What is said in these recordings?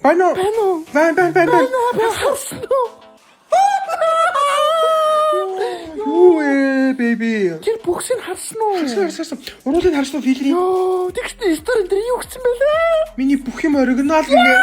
Байна уу? Байна уу? Байна, байна, байна. Байна, би харсан уу? Юу ээ, baby? Тэр бүхсийг харсан уу? Харсан, харсан. Уруулыг харсан уу, филрийг? Йоо, тэгсэн story дээр юу гэсэн бэлээ? Миний бүх юм оригинал гинэ.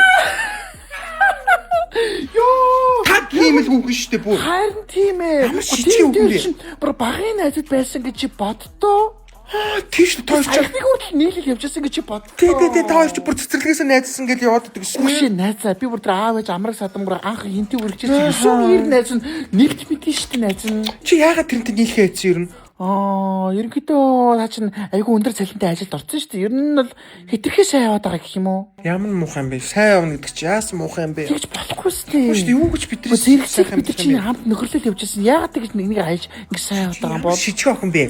Йоо. Таг ийм л хүүхэн шүү дээ бүр. Харин тийм ээ. Ямар шижиг Тэр үгүй бэ? чинь бүр багын найзад байсан гэж чи боддоо. Аа, тийш та хоёр ч. Саяхныг хүртэл нийлэл явжсэн гэж чи боддоо. Тий, тий, тий, та хоёр ч бүр цэцэрлэгээс найзсан гэж яваад байдаг шүү. Үгүй найзаа, би бүр тэр аав ээж амраг садамгаар анх хинтээ үргэлжсэн 9 9 найз нь нэвт мэдэн шүү дээ найз нь. Чи яагаад тэрнтэй нийлхээ хийсэн юм? Аа, ерөнхийдөө наа чин айгүй өндөр цалинтай ажилд орсон шүү дээ. Ер нь бол хэтэрхий сайн яваад байгаа гэх юм уу? Ямар муухай юм бэ? Сайн явна гэдэг чи яасан муухай юм бэ? Тэгж болохгүй шүү дээ. Үгүй шүү дээ, юу гэж бидний Зэрэгцээ бид нар чинь хамт нөхөрлөл явж байсан. Яагаад тэгж нэг нэг хайж ингэ сайн яваад байгаа юм бол? Шижиг охин бэ?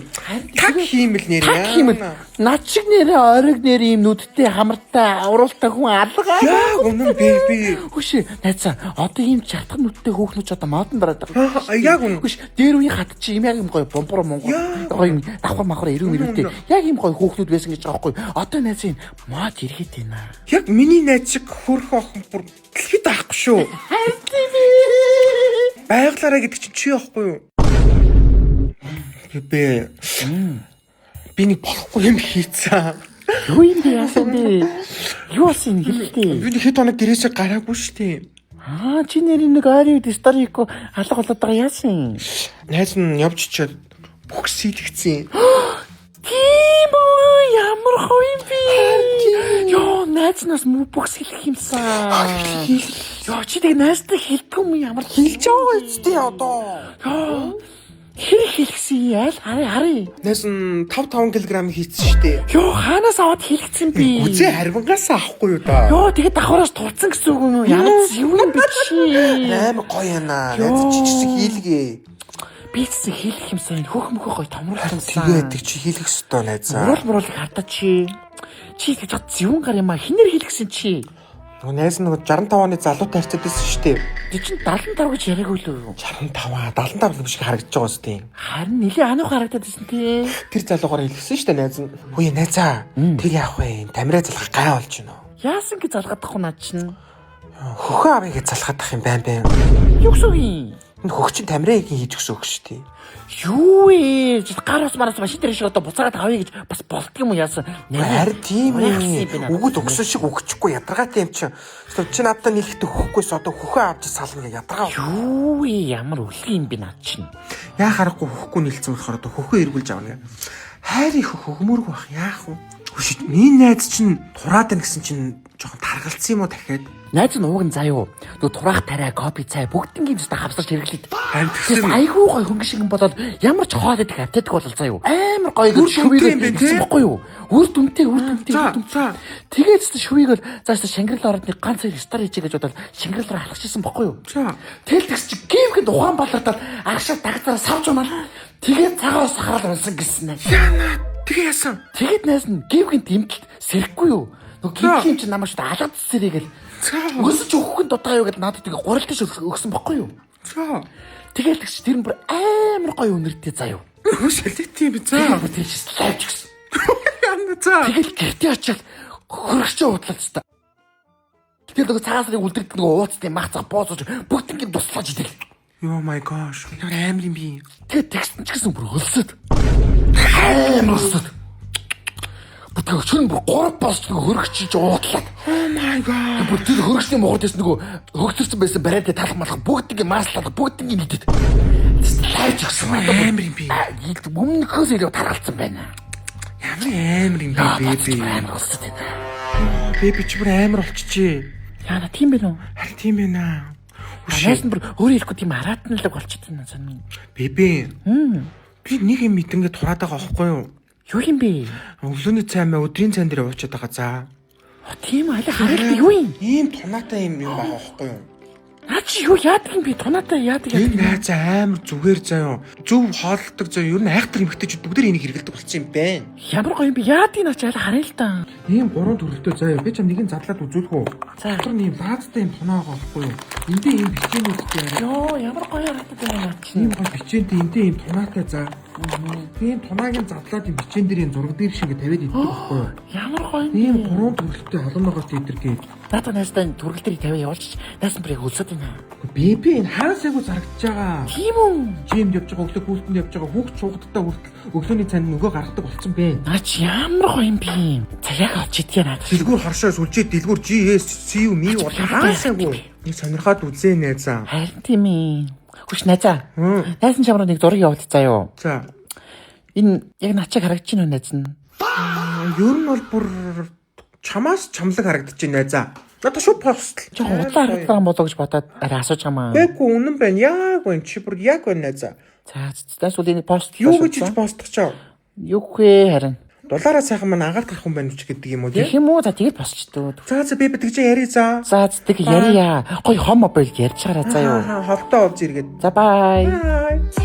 Таг хиймэл нэр Таг хиймэл. Над шиг нэрээ ориг нэр ийм нүдтэй хамартай уруултай хүн алга. Яг үнэн baby. Хөшөө найзаа, одоо ийм чатга нүдтэй хөөхнүүд ч одоо модон дараад байгаа. Аа, яг үнэн. Хөш дээр үеийн хат чи ийм яг юм гоё бомбор монгол Яа. гоё юм давхар махар эрүү мэрүүтэй яг ийм гоё хөөхнүүд байсан гэж байгаа байхгүй. Одоо найз энэ мод эргээд байна. Яг миний найз шиг хөрхөн охин бүр дэлхийд авахгүй шүү. Харин тийм ээ. Байглаараа гэдэг чинь чи явахгүй юу? Бэ. Би нэг болохгүй юм хийцэн. Юу юм бэ, яасан бэ? Юу болсон юм хэлээ. Би нэг хэд хоног гэрээсээ гараагүй шүү дээ. Аа, чи нэрийн нэг ойрын үед story хийхгүй алга болоод байгаа яасан? Найз нь явж чичээд бүх сийлэгцэн. Тийм үү, ямар гоё юм бэ? Йоо, найз нас мүү бүх хэлэх юмсан. Йоо, чи тэг найзтай хэлдэг юм ямар Хэлж байгаа үстэй одоо. Йоо, хэр хэлсэн яал харъя харъя. Найз нь 5 5 кг хийцэн шүү дээ. Йоо, хаанаас аваад хэлэгдсэн бэ? Үзээ харвангаас авахгүй юу да. Йоо, тэгээд давхараас турцсан гэсэн үг юм уу? Ямар юу юм бэ чи? Амар гоё яана. Найз чи ч гэсэн хийлгээ. Би ч гэсэн хэлэх юмсан. Хөх мөхөх гоё томруулсан. Тэгээд тэг чи хийлгэх ёстой найзаа. Муруул муруулыг хардаа чи. Чи гэж зэвүүн гар юм а хинээр хэлгсэн чи. Нөгөө найз нь нөгөө 65 оны залуутай харьцаад байсан шүү дээ. Тэг чин 75 гэж яриаг үлээ юу? 65 аа 75 юм шиг харагдаж байгаа үстэй. Харин нилээ ануух харагдаад байсан тий. Тэр залуугаар хэлсэн шүү дээ найз нь. Хөөе найзаа. Тэр яах вэ? Тамираа залгах гай болж байна уу? Яасан гэж залгаадах уу над чинь? Хөхөө авъя гэж залхаадах юм байна бэ. Юу гэсэн үг юм? Энэ хөх чинь тамираа хийж өгсөн хөх шүү дээ. Юу ээ? Чи гар ус мараас машин дээр шиг одоо буцаагаад авъя гэж бас болдго юм уу яасан? Харин тийм ээ. ээ. Үгэл өгсөн шиг өгчихгүй ядаргаатай юм чинь. Чи чи надтай нийлэхдээ хөхгүйс одоо хөхөө авч сална гэж ядаргаа. Юу ээ? Ямар өлгөн юм бэ над чинь? Яа харахгүй хөхгүй нийлцэн болохоор одоо хөхөө эргүүлж авна. Хайр их хөгмөргүй бах яах вэ? Хөш миний найз чинь тураад байна гэсэн чинь жоохон таргалцсан юм уу дахиад? Найз нь ууг нь заа юу? Нөгөө тураах тариа, кофе цай бүгднгийн зүстэ хавсарч хэрэглээд. Харин Тэгсэн айгүй гоё хөнгө шиг юм болоод ямар ч хоол идэх автайдаг болол заа юу. Амар гоё Үр дүнтэй юм байна, тий? гэсэн бохгүй юу? Үр дүнтэй, үр дүнтэй, За, үр дүнтэй. за. Тэгээд ч шүвийг бол зааш Шангрила ороод нэг ганц хоёр стар хийчихэ гэж бодоод Шангрила руу алхажсэн бохгүй юу? За. Тэгэл тэгс чи гівгэнд ухаан балардаад агшаа дагцаараа савж унаад тэгээд цагаар сахарал унсан гэсэн нэ. Яна тэгээ яасан? Тэгээд найз нь гівгэнд имтэлт сэрэхгүй юу? Нөгөө гівгэн юм чи намайг шүү дээ алгад сэрээгээл. За. Өсөж өгөхгүй дутгаа юу гэдээ надад тэгээ гурилтаж өгсөн бохгүй юу? За. Тэгэл тэгс чи тэр нь бүр амар гоё үнэртэй заа юу. Хөш хэлээ тийм би за. Тэр бүр тэр чи лайвч гисэн. Яна за. Тэгэл гэртээ очиад хөрөгчөө удлаа тест. Тэр нөгөө цагаан сарыг үлдэрдэг нөгөө ууцтай мах цах бооцож бүгднийг туслаж идэл. Oh my gosh. Ямар амар юм би. Тэгээд тэгсэн ч гэсэн бүр өлсөд. Амар өлсөд. Бүр тэгээ шөнө бүр 3 босч нөгөө хөрөгч уудлаад. Oh my god. Бүр тэр хөрөгчний муурд байсан нөгөө хөгтөрсөн байсан бариад талах малах бүгднийг маслаад бүгднийг нийтэд. Лайвч гисэн. Амар юм би. Өмнөхөөс илүү таргалцсан байна. Ямар амар юм би baby. Амар өлсөд байна. Baby чи бүр амар болчихжээ. Яна тийм бэ нүү? Харин тийм байна. Найз нь бүр өөрөө ирэхгүй тийм араатналаг болчихсон юм сонь. Baby. Би нэг юм мэдэнгээ тураад байгаа байхгүй юу? Юу юм бэ? Өглөөний цай маа өдрийн цайн дээр уучаад байгаа за. О, тийм аль харалт юу юм? Ийм тунаатай юм юм байгаа байхгүй юу? Наа чи юу яадаг юм бэ? Тунаатай яадаг яадаг. Энэ найз амар зүгээр заяа. Зөв хооллдог заяа. Ер нь айхтар эмэгтэйчүүд бүгд энийг хэрэглэдэг болсон юм байна. Ямар гоё юм бэ? Яадаг наа чи аль харъя л да. Ийм гурван төрөлтэй заяа. Би чам нэг нь задлаад үзүүлэх үү? За. Дотор нь ийм лаазтай юм тунаа байгаа байхгүй юу? Эндээ ийм бичээнүүдтэй арай. Йоо, ямар гоё харагдаад байна наа чи. Ийм гоё бичээнтэй эндээ ийм тунаатай за. Би энэ тунаагийн задлаад юм бичэн дээр энэ зураг дээр шиг ингэ тавиад иддэг байхгүй юу? Ямар гоё юм. Ийм гурван төрөлтэй олон ногоотой идэр гээд. Надад найздаа энэ төргөл дээр тавиа явуулчих. Найз нь бүр яг өлсөд байна. Би энэ хаан сайгүй зарагдаж байгаа. Тийм үү? Жимд явж байгаа, өглөө хүүхдэнд явж байгаа, хүүхд шуугадтай хүртэл өглөөний цанд нөгөө гаргадаг болсон бэ. Наа чи ямар гоё юм бэ? За яг авч идье надад. Дэлгүүр хоршоо сүлжээ дэлгүүр GS C U M бол хаан сайгүй. Нэг сонирхоод үзээ найзаа. Харин тийм ээ. Хүч найзаа. Хм. Найз нь чамруу нэг зураг явуулчих заа юу. За. Энэ яг начаг харагдаж байна уу найз нь? Ер нь бол бүр чамаас чамлаг харагдаж байна найзаа. Надад шууд постл. Жохон удлаа харагдаж байгаа юм болоо гэж бодоод арай асууж байгаа маа. Бэгүй үнэн байна. Яг байна. Чи бүр яг байна найзаа. За зэс үл энэ пост Юу гэж ч постлох чаа. Юу вэ харин. Дулаараа сайхан маань агаар гарах хүн байна уу ч гэдэг юм уу тий? Тэгэх юм уу? За тэгэл босчдөө. За за би битгэж ярий за. За здэг ярья. Гой хомо болд ярьж байгаараа заа юу. Аа холтоо олж иргээд. За бай. Бай.